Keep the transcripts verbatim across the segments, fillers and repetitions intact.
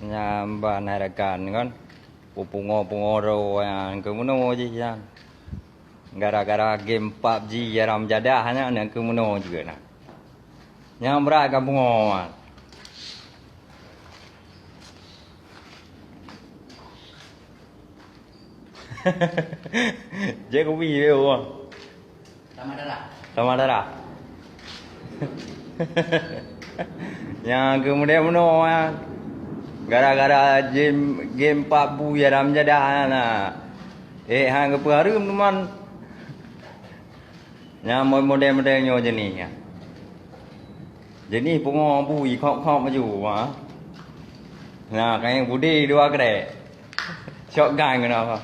Nyan ban hai rakan kan. Pungo-pungo droe nyan keu meunoe jih nyan. Gara-gara game pub G haram jadah nyan, nyan keu meunoe jih na. Nyang brat ka pungo nyan. Jeuet kubi lé, oh. Sama darah. Sama darah. Nyang keumudian bunoe, ah, gara-gara game, game pub G haram jadah na. Eh, han geupeuhareuem teuma. Nyang model-model nyoe jeunèh nyan. Jeunèh pungo bui khok-khok maju, ha. Nah, kayang budi dua krek. Shotgun keunoe.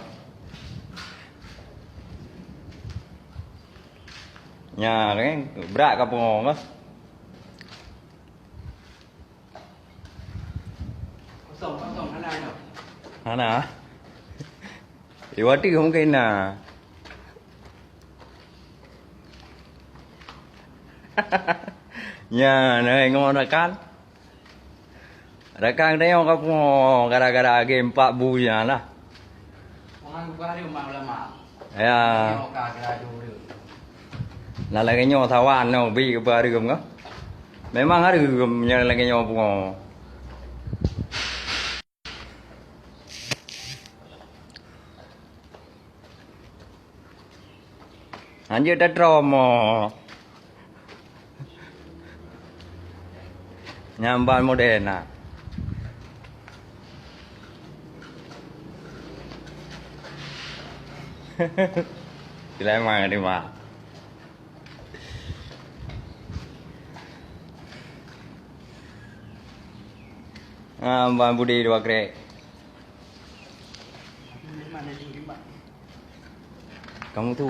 Nya, kan? Brat ka pungo, kan? Kosong, kosong, hana nyoe. Hana? Iwati mungkin na. Nya, na ingat rakan. Rakan tanyoe ka pungo gara-gara game pub G nyan lah. Orang bukan ada umat ulama. Ya. Nyoe ka kira dulu. Nah, lagèe nyoe sawan nyoe bi keu hareuem ka. Memang hareuem nyoe lagèe nyoe pungo. Hanjeuet tatrom mo. Nyang ban model na. Sulaiman ka terima. Nyang ban budi dua krek. Kamu tu.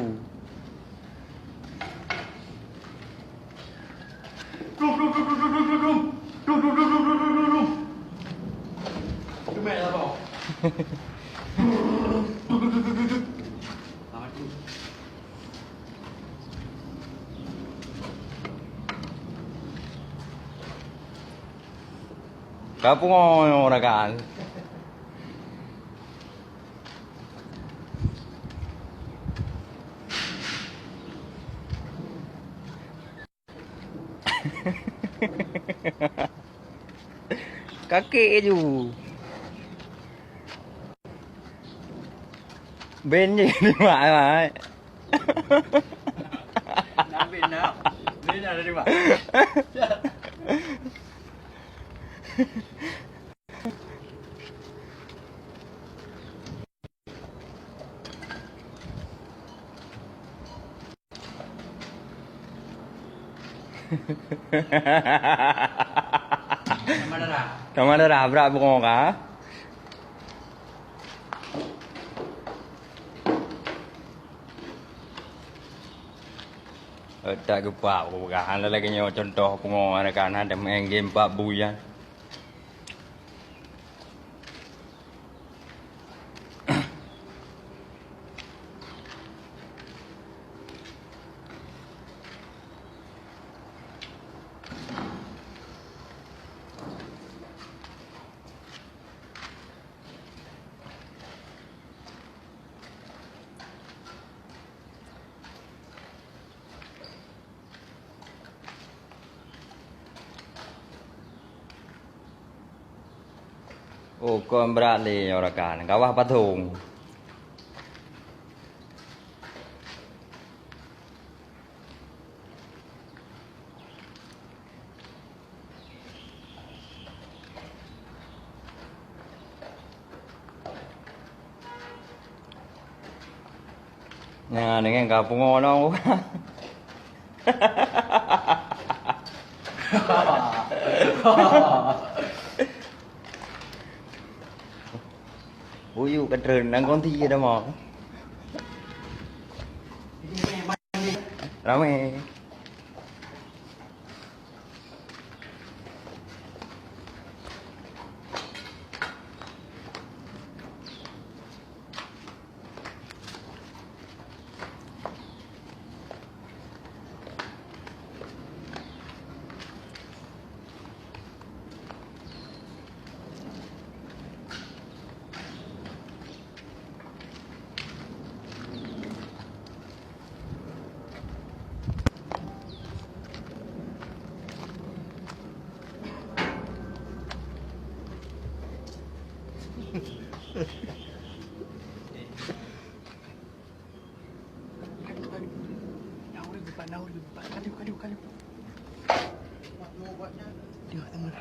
Ka pungo nyoe rakan. Kaki ju. Ben je ni mak ai. Nak ben nak. Ben nak dari mak. Sama darah. Sama darah, brat bungong ka. Eh, tak geupak, bukan. Hana lagèe nyoe contoh pungo aneuk-aneuk ada main game pub G nyan. Oh, kon brat lé nyoe rakan. Kawah patong. Nah, dengan ka pungo nong. Buyuk ka treun nang konti ada mo. Ramai. Aduh, aduh. Aduh, aduh.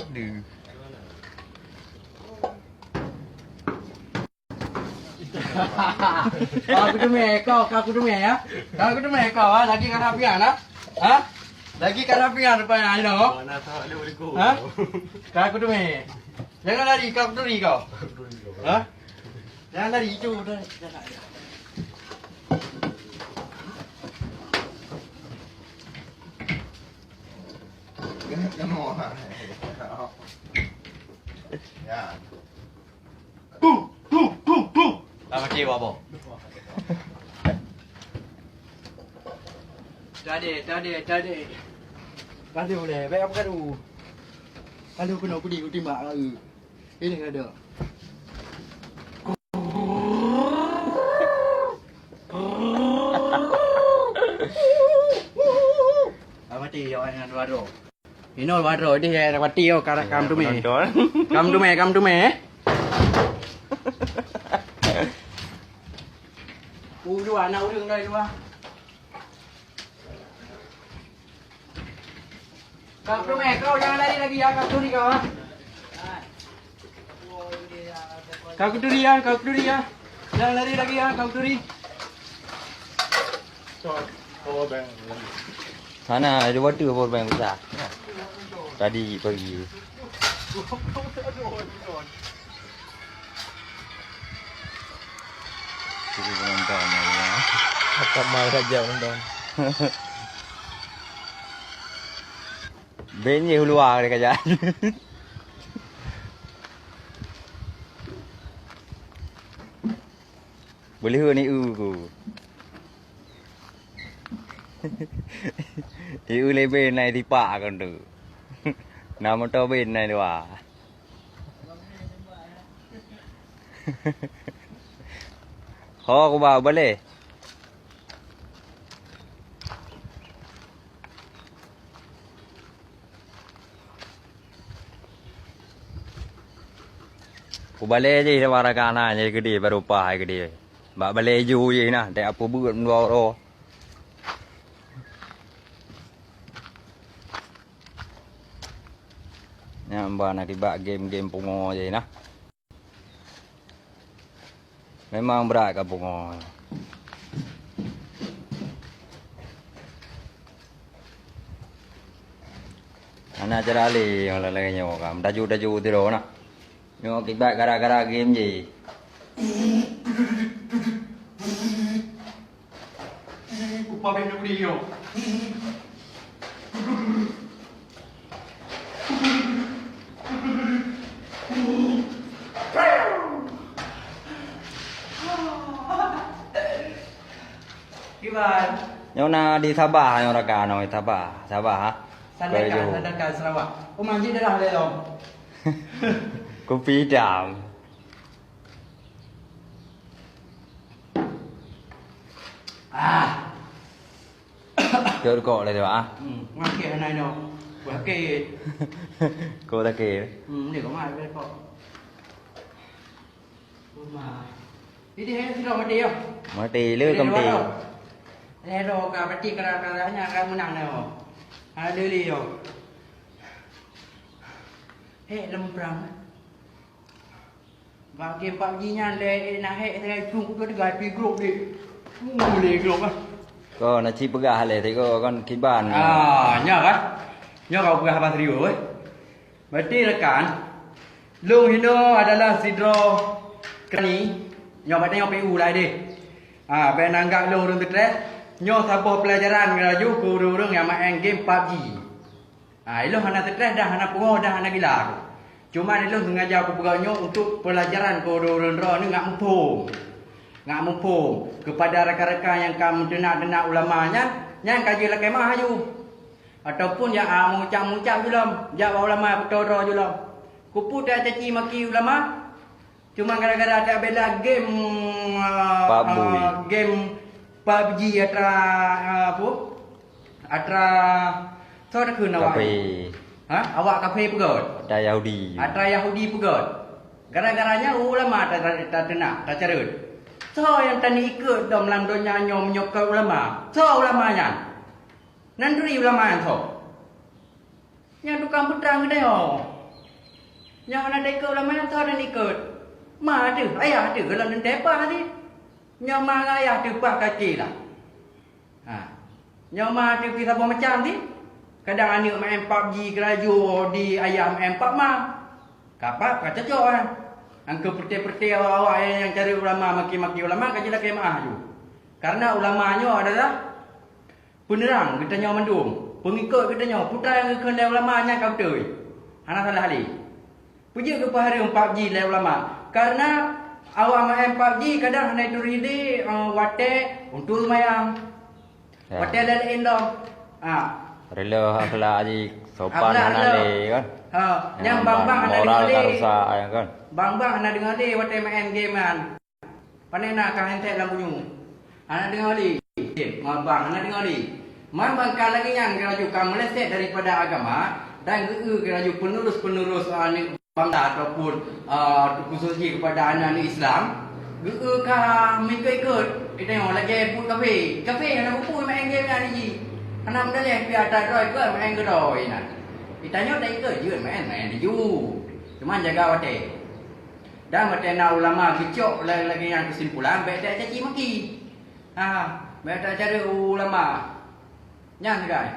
Aduh. Ka kuteumé kau, ka kuteumé, ya? Ka kuteumé kau, ha? Lagi ka rapian, ha? Ha? Lagi ka rapian rupanya, you know? Ha? Ka kuteumé. Jangan lari, ka kuturi kau. Ha? Jangan lari, itu dah. Ya. Tum, tum, tum, tum. Dah mati, Babo. Tadi, tadi, tadi. Aduh, leh, baik apa kadu? Aduh, kena kudi, kudi mak, eh. Ini ada. Dah mati, awak dengan dua roh. Inoe baroe deh, eh, mati, oh, ka, kam teumé. Penonton. Kam teumé, kam teumé, eh. Uh, dua, anak ureueng doi dua. Kam teumé, kau jangan lari lagi, ya, kam turi kau, ah. Kau kuturi, ya, kau kuturi, ya. Jangan lari lagi, ya, kau kuturi. Sana ada water power bank besar. Tadi pagi. Cukup penonton, ya. Akan mal saja penonton. Ben je uluwa dekat jalan. Boleh ni u ku. Iu lebe nai tipak kon tu. Na moto ben nai dua. Ho ku ba baleh. Kubalée jih waragana nyang keudeh, baru paih keudeh. Bak balée ju jih na, dek apui beuet dua uroe. Nyan ban akibat game-game pungo jih na. Memang brat ka pungo. Hana cara lé nyang lagée nyoe ka, meutaju-taju sidroe na. Nyoe akibat gara-gara game jih. Upah bina budi nyoe. Kiban. Nyoe na di Sabah, nyoe rakan, nyoe Sabah. Sabah, ha? Sandakan, Keu Johor. Sandakan Sarawak. Oh, manjid dah lelong. Kopi hitam. Ah. Cok rukok lah tu, ah. Hmm, makai hana ino. Buah ke. Kau tak ke? Hmm, ni kau mai rukok. Rumah. Jadi, hai sudah mati ya. Mati le kampi. Hai ro ka mati kara-karanya ka menang dah. Ada le yo. Hei, lem perang. Bak game PUBG nyan lé, eh, na hék sagai cung kutu tiga pi grup deh. Uh, lé grup ah. Ko na ci peugah lé tiko kon kiban. Ah, nya kan? Nya kau peugah haba serius eh. Berarti rakan, lôn hino adalah sidroe keurani, nyoe batée nyoe P U lah deh. Ah, bèk nanggap lôn ureueng teutreh, nyoe saboh pelajaran laju keu ureueng-ureueng nyang maén game PUBG. Ha, ilôn hana stres dah, hana pungoh dah, hana gila. Cuma ilôn sengaja kupeugah nyoe untuk pelajaran keu ureueng-ureueng droeneuh ngak muphom. Ngak muphom kepada rakan-rakan nyang ka meuteunak-teunak ulama nyan, nyan ka jeuet lakée meu'ah aju. Ataupun jak, ah, meucak-meucak ju lom, jak bak ulama peutoe droe ju lom. Keupeue tacaci maki ulama? Cuma gara-gara tabela game, ah, PUBG. Ah, game PUBG atra, ah, apa? Atra, soe takheun awak? Kafe. Ha? Awak kafe peugöt? Atra Yahudi. Atra Yahudi peugöt. Gara-gara nyan ulama ta-, ta-, tateunak, tacareuet. Soe nyang taneuk ikot dong lam donya nyoe meunyoe kon ulama? Soe ulama nyan? Nan turi ulama nyan soe? Nyang tukang peutrang geutanyoe. Nyang hana taikot ulama nyan soe taneuk ikot? Ma teuh, ayah teuh, golom teuntée paih teuh. Nyoe ma ngon ayah teuh paih kacé lah. Ha. Nyoe ma teuh pih saboh macam teuh. Kadang aneuëk maén PUBG keurajeuen di ayah maén PUBG ma. Ka pab ka cocok, eh. Angka peureté-peureté awak-awak nyang, nyang cari ulama, maki-maki ulama ka jilakée meuáh ju. Karena ulama nyoe adalah peuneurang geutanyoe mandum, peungikot geutanyoe, peue nyang geukheun lé ulama nyan ka beutôi. Hana salah lé. Peue jeuet geupeuhareuem PUBG lé ulama? Karena awak maén PUBG kadang hana turi lé, eh, watée untuk seumayang. Ya. Watée laén-laén dong. Ha. Reuloh akhlak jih, sopan Akhlak hana reuloh. lé, kan? Ha, nyang Nyang bang-bang hana moral deungoe ka lé. rusak, ya, kan? Bang-bang hana deungoe lé watée maén game nyan. Pane na ka hanték lam bunyueng. Hana deungoe lé. Bang-bang hana deungoe lé. Man bang ka lagée nyan geuraju ka meuleset daripada agama dan geu-eu geuraju penerus-penerus, ah, aneuk bangsa ataupun, ah, khusus jih kepada aneuk-aneuk Islam, geu-eu ka meuikot-ikot. Geutanyoe lagée buet kafé. Kafé hana beupue maén game nyan jih. Hana meudaleh pih ata droe keu maén keudroe nyan. Geutanyoe taikot jeuet maén, maén laju. Cuma jaga watée. Dan watée na ulama geucok la-, lagée nyan keusimpulan, bék tacaci maki. Ha, bék tacari ulama. Nyan sagai.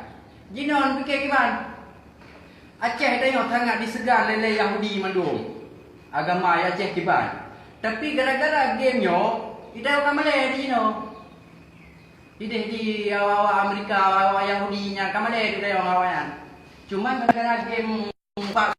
Jinoe neupiké kiban. Aceh tanyoe sangat diseugan lé, lé Yahudi mandum. Agama Aceh kiban. Tapi gara-gara game nyoe, idai ka malée di jinoe. Ideh di awak-awak Amerika, awak-awak Yahudi nyan ka malée di dayong awaknyan. Cuman gara-gara game